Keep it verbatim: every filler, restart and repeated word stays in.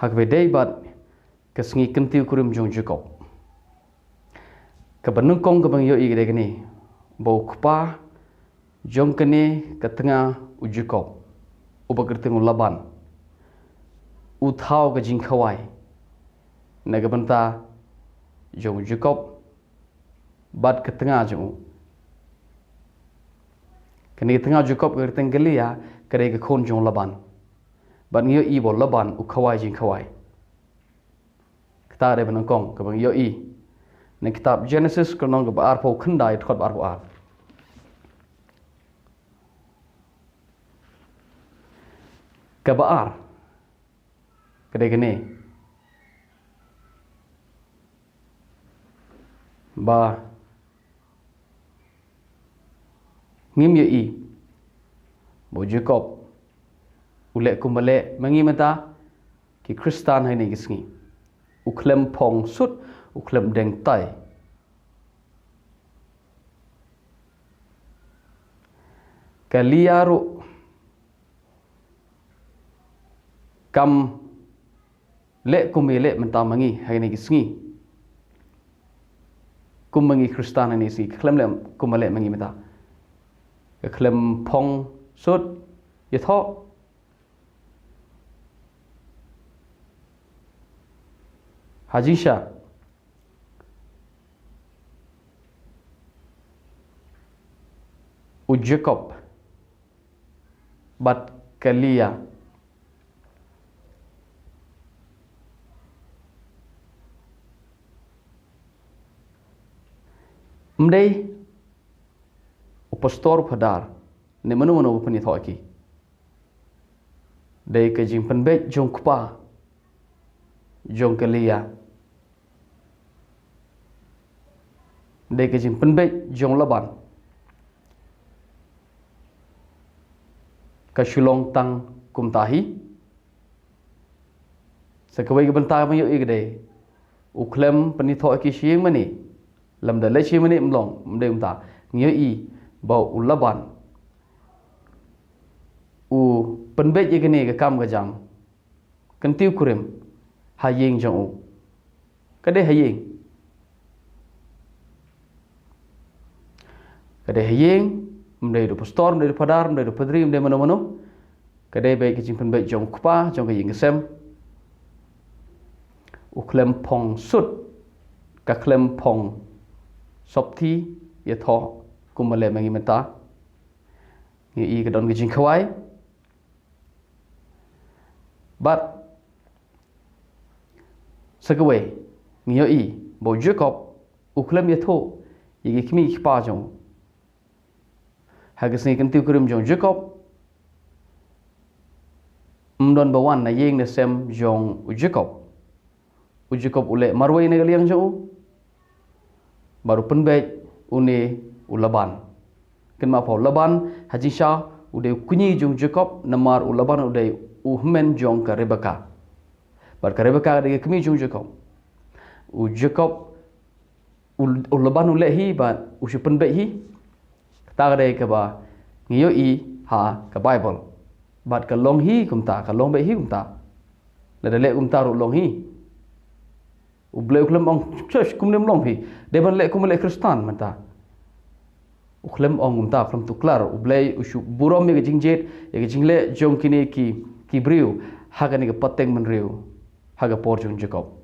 Ha kaba ïadei bad ka sngi kyntiew kurim jong u Jakob, kaba nyngkong kaba ngi ïohi ka dei kane, ba u kpa jong kane ka tnga, u Jakob, uba kyrteng u Laban, u thaw ka jingkhawai na ka bynta jong u Jakob bad ka tnga jong u. Kane ka tnga u Jakob ka kyrteng ka Lia, ka dei ka khun jong u Laban. Bad ngi ïohi ba u Laban u khawai jingkhawai. Kata ka dei ba nyngkong kaba ngi ïohi na kitab Genesis, ka lynnong kaba arphew khyndai, dkhot ba arphew ar. Kaba ar ka dei kane, ba ngim ïohi ba u Jakob u leh kumba leh ma ngi mynta ki Khristan ha kine ki sngi. U khlem phong sut, u khlem deng tai. Ka Lia ruh kam leh kumba leh mynta ma ngi ha kine ki sngi. Kum ma ngi Khristan ha kine ki sngi, ka khlem leh kumba leh ma ngi mynta. Ka khlem phong sut, ïathoh. Ha jingshisha u Jakob bad ka Lia, ym dei u pastor, u phadar, ne mano mano ba pynïathoh ïa ki. Dei ka jingpynbeit jong u kpa jong ka Lia. Dei ka jingpynbeit jong u Laban. Ka shu long tang kumta hi. Sa kawei ka bynta ba ngi ïohi ka dei, u khlem pynïathoh ïa ki sha ïing mane, lymda leit sha ïing mane, ym long, ym dei kumta. Ngi ïohi ba u Laban u pynbeit ïa kane ka kam ka jam kyntiew kurim ha ïing jong u. Ka dei ha ïing. Ka dei ha ïing, ym dei da u pastor, ym dei da u phadar, ym dei da u padri, ym dei mano mano. Ka dei beit ka jingpynbeit jong u kpa jong ka ïing ka sem. U khlem phong sut, ka khlem phong sopti, ïathoh kumba leh ma ngi mynta. Ngi ïohi ka don ka jingkhawai. Bad sa kawei, ngi ïohi ba u Jakob u khlem ïathuh ïa ki kmie ki kpa jong u. Ha ka sngi kyntiew kurim jong u Jakob, ym don ba wan na ïing na sem jong u Jakob. U Jakob u leh marwei na ka liang jong u, bad u pynbeit une u Laban. Kynmaw pha, u Laban ha jingshisha u dei u kñi jong u Jakob, namar u Laban u dei u hynmen jong ka Rebeka. Bad ka Rebeka ka dei ka kmie jong u Jakob. U Jakob, u, u Laban u leh hi bad u shu pynbeit hi. Kata ka dei kaba ngi ïohi ha ka Baibl. Bad ka long hi kumta, ka long beit hi kumta. Lada leh kumta ruh long hi. U Blei u khlem ong, "Shush, kumne ym long phi. Dei ban leh kum ban leh Khristan mynta." U khlem ong kumta, u khlem tuklar. U Blei u shu burom ïa ka jingjied, ïa ka jingleh jong kine ki, ki briew ha kane ka pateng bynriew, ha ka por jong u Jakob.